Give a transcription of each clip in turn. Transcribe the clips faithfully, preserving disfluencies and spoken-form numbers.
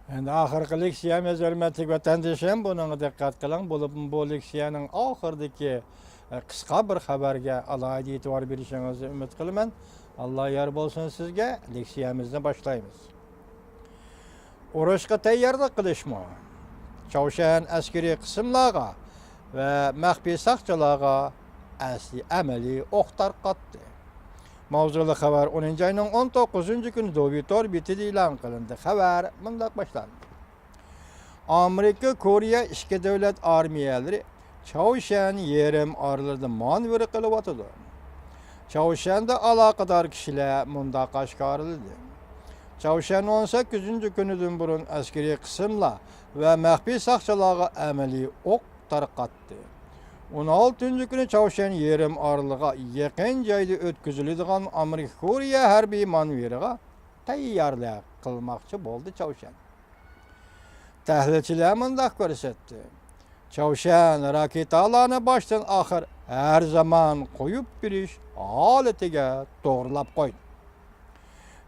ئەمدى ئاخىرقى لېكسىيەمىز، ھۆرمەتلىك ۋەتەندىشىم، بۇنىڭغا دىققەت قىلىڭ. بولۇپمۇ بۇ لېكسىيەنىڭ ئاخىرىدىكى، ئە، قىسقا بىر خەۋەرگە ئالاھىدە ئېتىبار بېرىشىڭىزنى ئۈمىد قىلىمەن. ئاللا يار بولسۇن سىزگە. لېكسىيەمىزنى باشلايمىز. ئۇرۇشقا تەييارلىق قىلىشمۇ؟ چاۋشيەن ئەسكىرىي قىسىملارغا ۋە مەخپىي ساقچىلارغا ئەسلى ئەمەلىي ئوق تارقاتتى. ماۋزۇلۇق خەۋەر ئونىنچى ئاينىڭ ئون توققۇزىنچى كۈنى دوۋى تور بېتىدە ئېلان قىلىندى. خەۋەر مۇنداق باشلاندى. ئامېرىكا، كورېيە ئىككى دۆلەت ئارمىيەلىرى چاۋشيەن يېرىم ئارىلىدا مانېۋىر قىلىۋاتىدۇ. چاۋشيەندە ئالاقىدار كىشىلەر مۇنداق ئاشكارىلىدى. چاۋشيەن ئون سەككىزىنچى كۈنىدىن بۇرۇن ئەسكىرىي قىسىملار ۋە مەخپىي ساقچىلارغا ئەمەلىي ئوق تارقاتتى. ئون ئالتىنچى كۈنى چاۋشيەن يېرىم ئارىلىغا يېقىن جايدا ئۆتكۈزۈلىدىغان ئامېرىكا، كورېيە ھەربىي مانېۋىرىغا تەييارلىق قىلماقچى بولدى چاۋشيەن. تەھلىلچىلەر مۇنداق كۆرسەتتى. چاۋشيەن راكېتالارنى باشتىن ئاخىر ھەر زامان قويۇپ بېرىش ھالىتىگە توغرىلاپ قويدى.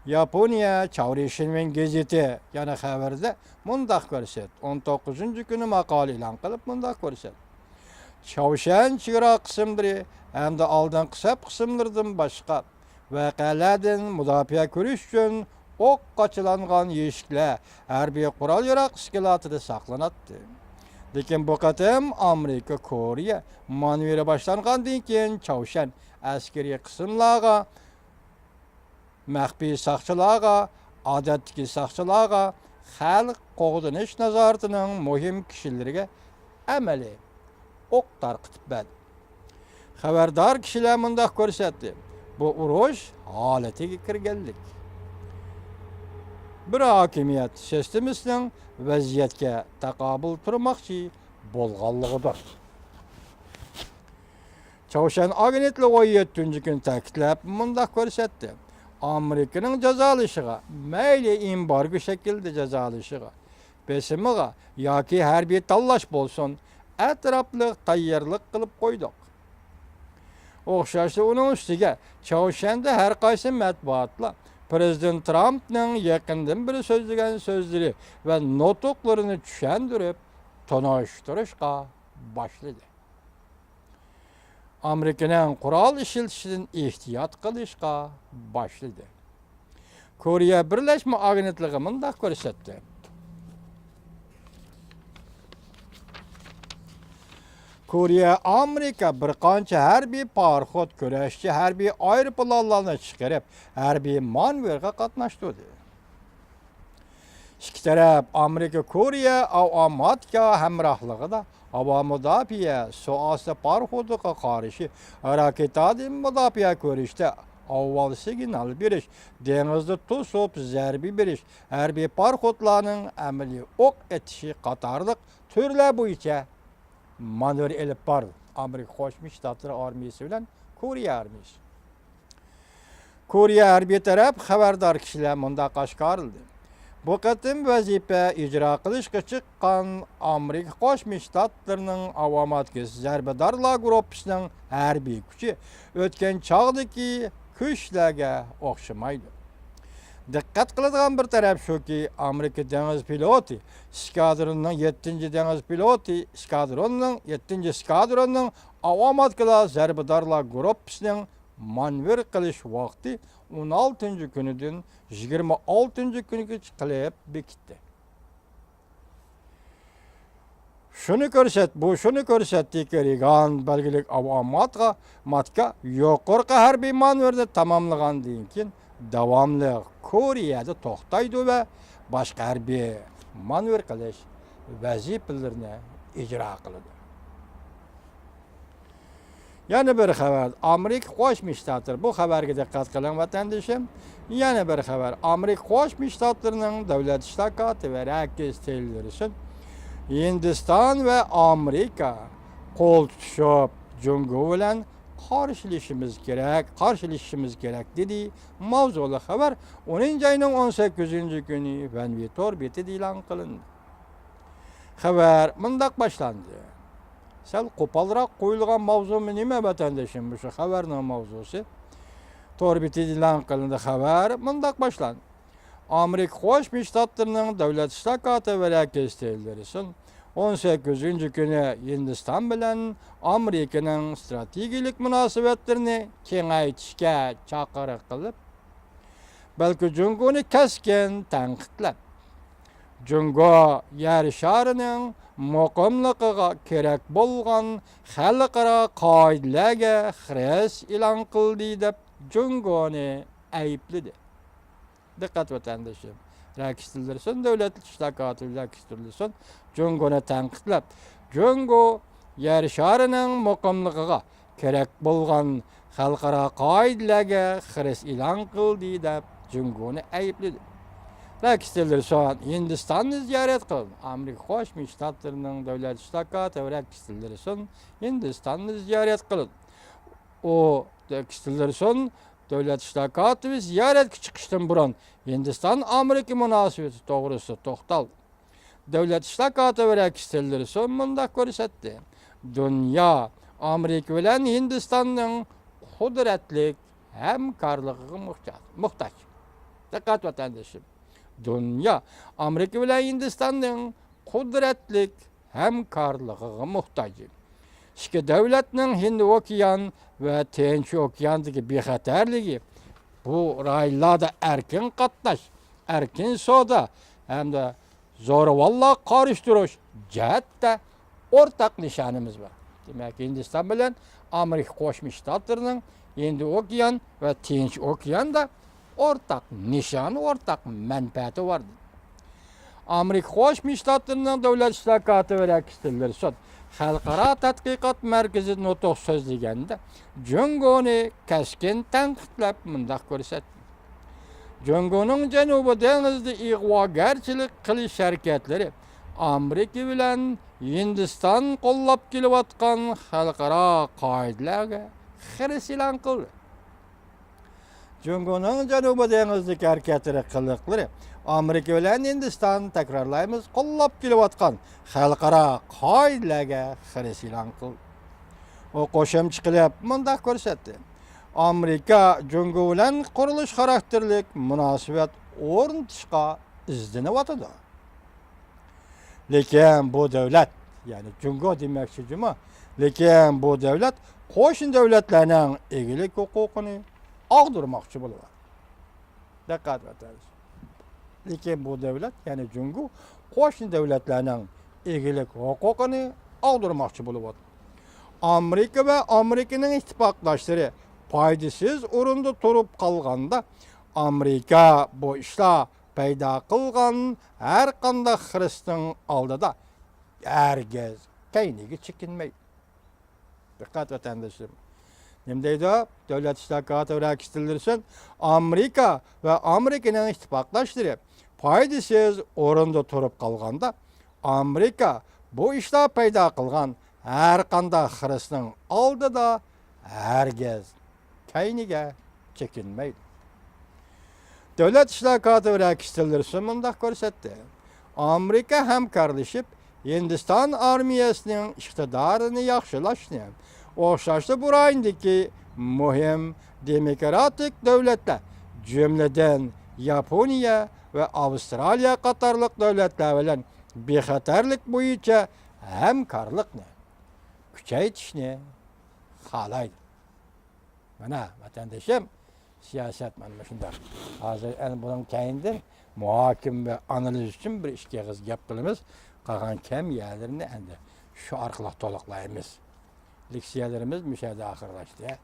ياپونىيە چاۋرى شىنۋېن گېزىتى يەنە خەۋىرىدە مۇنداق كۆرسەتتى. ئون توققۇزىنچى كۈنى ماقالە ئېلان قىلىپ مۇنداق كۆرسەتتى. چاۋشيەن چېگرا قىسىملىرى ھەمدە ئالدىنقى سەپ قىسىملىرىدىن باشقا ۋەقەلەردىن مۇداپىئە كۆرۈش ئۈچۈن ئوققا چىلانغان يەشىكلەر، ھەربىي قورال-ياراغ ئىسكىلاتىدا ساقلىناتتى. لېكىن بۇ قېتىم ئامېرىكا، كورېيە مانېۋىرى باشلانغاندىن كېيىن چاۋشيەن ئەسكىرىي قىسىملارغا، مەخپىي ساقچىلارغا، ئادەتتىكى ساقچىلارغا، خەلق قوغدىنىش نازارىتىنىڭ مۇھىم كىشىلىرىگە ئەمەلىي ئوق تارقىتىپ بەردى. خەۋەردار كىشىلەر مۇنداق كۆرسەتتى، بۇ ئۇرۇش ھالىتىگە كىرگەنلىك. بىر ھاكىمىيەت سىستېمىسىنىڭ ۋەزىيەتكە تاقابىل تۇرماقچى بولغانلىقىدۇر. چاۋشيەن ئاگېنتلىقى ئون يەتتىنچى كۈنى تەكىتلەپ مۇنداق كۆرسەتتى، ئامېرىكىنىڭ جازالىشىغا، مەيلى ئېمبارگو شەكلىدە جازالىشىغا، بېسىمىغا ياكى ھەربىي تاللاش بولسۇن، ئەتراپلىق تەييارلىق قىلىپ قويدۇق. ئوخشاشلا ئۇنىڭ ئۈستىگە چاۋشيەندە ھەر قايسى مەتبۇئاتلار پىرېزىدېنت ترامپنىڭ يېقىندىن بېرى سۆزلىگەن سۆزلىرى ۋە نۇتۇقلىرىنى چۈشەندۈرۈپ تونۇشتۇرۇشقا باشلىدى. ئامېرىكىنىڭ قورال ئىشلىتىشىدىن ئېھتىيات قىلىشقا باشلىدى. كورېيە بىرلەشمە ئاگېنتلىقى مۇنداق كۆرسەتتى. كورېيە ئامېرىكا بىر قانچە ھەربىي پاراخوت، كۈرەشچى ھەربىي ئايروپىلانلارنى چىقىرىپ، ھەربىي مانېۋىرغا قاتناشتۇردى. ئىككى تەرەپ ئامېرىكا، كورېيە ئاۋاماتكا ھەمراھلىقىدا ھاۋا مۇداپىئە، سۇ ئاستى پاراخوتىغا قارشى راكېتادىن مۇداپىئە كۆرۈشتە ئاۋۋال سىگنال بېرىش، دېڭىزدا توسۇپ زەربە بېرىش، ھەربىي پاراخوتلارنىڭ ئەمەلىي ئوق ئېتىشى قاتارلىق تۈرلەر بويىچە مانېۋىر ئېلىپ باردى. ئامېرىكا قوشما شتاتلىرى ئارمىيىسى بىلەن كورېيە ئارمىيىسى. كورېيە ھەربىي تەرەپ خەۋەردار كىشىلەر مۇنداق ئاشكارىلىدى. بۇ قېتىم ۋەزىپە ئىجرا قىلىشقا چىققان ئامېرىكا قوشما شتاتلىرىنىڭ ئاۋاماتكىسى زەربىدارلار گۇرۇپپىسىنىڭ ھەربىي كۈچى ئۆتكەن چاغدىكى كۈچلەرگە ئوخشىمايدۇ. دىققەت قىلىدىغان بىر تەرەپ شۇكى، ئامېرىكا دېڭىز پىلوتى ئىسكادرونىنىڭ يەتتىنچى دېڭىز پىلوتى ئىسكادرونىنىڭ، يەتتىنچى ئىسكادروننىڭ ئاۋاماتكىلار زەربىدارلار گۇرۇپپىسىنىڭ مانېۋىر قىلىش ۋاقتى ئون ئالتىنچى كۈنىدىن يىگىرمە ئالتىنچى كۈنگىچە قىلىپ بېكىتتى. شۇنى كۆرسەت، بۇ شۇنى كۆرسەتتىكى، رېگان بەلگىلىك ئاۋاماتقا، ماتكا يۇقىرىقى ھەربىي مانېۋىرنى تاماملىغاندىن كېيىن، داۋاملىق كورېيەدە توختايدۇ ۋە باشقا ھەربىي مانېۋىر قىلىش ۋەزىپىلىرىنى ئىجرا قىلىدۇ. يەنە بىر خەۋەر، ئامېرىكا قوشما شتاتلىرى. بۇ خەۋەرگە دىققەت قىلىڭ، ۋەتەندىشىم. يەنە بىر خەۋەر، ئامېرىكا قوشما شتاتلىرىنىڭ دۆلەت شتاكاتى ۋە رەكىز تىلېرسون ھىندىستان ۋە ئامېرىكا قول تۇتۇشۇپ، جۇڭگو بىلەن قارشىلىشىمىز كېرەك، قارشىلىشىشىمىز كېرەك، دېدى. ماۋزۇلۇق خەۋەر ئونىنچى ئاينىڭ ئون سەككىزىنچى كۈنى ۋەنۋى تور بېتىدە ئېلان قىلىندى. خەۋەر مۇنداق باشلاندى. سەل قوپالراق قويۇلغان ماۋزۇمۇ نېمە، ۋەتەندىشىم؟ مۇشۇ خەۋەرنىڭ ماۋزۇسى تور بېتىدە ئېلان قىلىندى. خەۋەر مۇنداق باشلاندى. ئامېرىكا قوشما شتاتلىرىنىڭ دۆلەت ئىشلار كاتىپى رەكىس تىلېرسون ئون سەككىزىنچى كۈنى ھىندىستان بىلەن ئامېرىكىنىڭ ئىستراتېگىيىلىك مۇناسىۋەتلىرىنى كېڭەيتىشكە چاقىرىق قىلىپ، بەلكى جۇڭگونى كەسكىن تەنقىدلەپ، جۇڭگو يەر شارىنىڭ مۇقىملىقىغا كېرەك بولغان خەلقئارا قائىدىلەرگە خىرىس ئېلان قىلدى، دەپ جۇڭگونى ئەيىبلىدى. دىققەت ۋەتەندىشىم. رەكىس تىلېرسون، دۆلەت ئىشلار كاتىپى رەكىس تىلېرسون جۇڭگونى تەنقىدلەپ، جۇڭگو يەر شارىنىڭ مۇقىملىقىغا كېرەك بولغان خەلقئارا قائىدىلەرگە خىرىس ئېلان قىلدى، دەپ جۇڭگونى ئەيىبلىدى. رەكىس تىلېرسون ھىندىستاننى زىيارەت قىلدى. ئامېرىكا قوشما شتاتلىرىنىڭ دۆلەت ئىشلار كاتىپى رەكىس تىلېرسون ھىندىستاننى زىيارەت قىلدى. ئۇ، رەكىس تىلېرسون دۆلەت ئىشلار كاتىپى زىيارەتكە چىقىشتىن بۇرۇن ھىندىستان ئامېرىكا مۇناسىۋىتى توغرىسىدا توختالدى. دۆلەت ئىشلار كاتىپى رەكىس تىلېرسون مۇنداق كۆرسەتتى: دۇنيا ئامېرىكا بىلەن ھىندىستاننىڭ قۇدرەتلىك ھەمكارلىقىغا موھتاج. موھتاج. دىققەت ۋەتەندىشىم. دۇنيا ئامېرىكا بىلەن ھىندىستاننىڭ قۇدرەتلىك ھەمكارلىقىغا موھتاج. ئىككى دۆلەتنىڭ ھىندى ئوكيان ۋە تىنچ ئوكياندىكى بىخەتەرلىكى، بۇ رايونلاردا ئەركىن قاتناش، ئەركىن سودا ھەمدە زورىۋاللارغا قارشى تۇرۇش جەھەتتە ئورتاق نىشانىمىز بار. دېمەك، ھىندىستان بىلەن ئامېرىكا قوشما شتاتلىرىنىڭ ھىندى ئوكيان ۋە تىنچ ئوكياندا ئورتاق نىشانى، ئورتاق مەنپەئەتى بار. ئامېرىكا قوشما شتاتلىرىنىڭ دۆلەت ئىشلار كاتىپى رەكىس تىلېرسون خەلقئارا تەتقىقات مەركىزى نۇتۇق سۆزلىگەندە، جۇڭگونى كەسكىن تەنقىدلەپ مۇنداق كۆرسەتتى: جۇڭگونىڭ جەنۇبىي دېڭىزدا ئىغۋاگەرچىلىك قىلىش ھەرىكەتلىرى ئامېرىكا بىلەن ھىندىستان قوللاپ كېلىۋاتقان خەلقئارا قائىدىلەرگە خىرىس ئېلان قىلدى. جۇڭگونىڭ جەنۇبىي دېڭىزدىكى ھەرىكەتلىرى، قىلىقلىرى ئامېرىكا بىلەن ھىندىستان، تەكرارلايمىز، قوللاپ كېلىۋاتقان خەلقئارا قائىدىلەرگە خىرىس ئېلان قىلدى. ئۇ قوشۇمچە قىلىپ مۇنداق كۆرسەتتى: ئامېرىكا جۇڭگو بىلەن قۇرۇلۇش خاراكتېرلىك مۇناسىۋەت ئورنىتىشقا ئىزدىنىۋاتىدۇ. لېكىن بۇ دۆلەت، يەنى جۇڭگو دېمەكچى جۇمۇ، لېكىن بۇ دۆلەت قوشنا دۆلەتلەرنىڭ ئىگىلىك ھوقۇقىنى ئاغدۇرماقچى بولىدۇ. دىققەت قىلىڭ. لېكىن بۇ دۆلەت، يەنى جۇڭگو، قوشنا دۆلەتلەرنىڭ ئىگىلىك ھوقۇقىنى ئاغدۇرماقچى بولۇۋاتىدۇ. ئامېرىكا ۋە ئامېرىكىنىڭ ئىتتىپاقداشلىرى پايدىسىز ئورۇندا تۇرۇپ قالغاندا، ئامېرىكا بۇ ئىشلار پەيدا قىلغان ھەر قانداق خىرىسنىڭ ئالدىدا ھەرگىز كەينىگە چېكىنمەيدۇ. دىققەت، ۋەتەندىشىم. نېمە دەيدۇ؟ دۆلەت ئىشلار كاتىپى رەكىس تىلېرسون، ئامېرىكا ۋە ئامېرىكىنىڭ ئىتتىپاقداشلىرى پايدىسىز ئورۇندا تۇرۇپ قالغاندا، ئامېرىكا بۇ ئىشلار پەيدا قىلغان ھەر قانداق خىرىسنىڭ ئالدىدا ھەرگىز كەينىگە چېكىنمەيدۇ. دۆلەت ئىشلار كاتىپى رەكىس تىلېرسون مۇنداق كۆرسەتتى: ئامېرىكا ھەمكارلىشىپ ھىندىستان ئارمىيەسىنىڭ ئىقتىدارىنى ياخشىلاشنى، ئوخشاشلا بۇ رايوندىكى مۇھىم دېموكراتىك دۆلەتلەر، جۈملىدىن ياپونىيە ۋە ئاۋسترالىيە قاتارلىق دۆلەتلەر بىلەن بىخەتەرلىك بويىچە ھەمكارلىقنى كۈچەيتىشنى خالايدۇ. مانا، ۋەتەندىشىم، سىياسەت مانا مۇشۇنداق. ھازىر ئەنە بۇنىڭ كەينىدىن مۇھاكىمە ۋە ئانالىز ئۈچۈن بىر ئىككى ئېغىز گەپ قىلىمىز. قالغان كەم يەرلىرىنى ئەمدى شۇ ئارقىلىق تولۇقلايمىز. لېكسىيەلىرىمىز مۇشۇ يەردە ئاخىرلاشتى.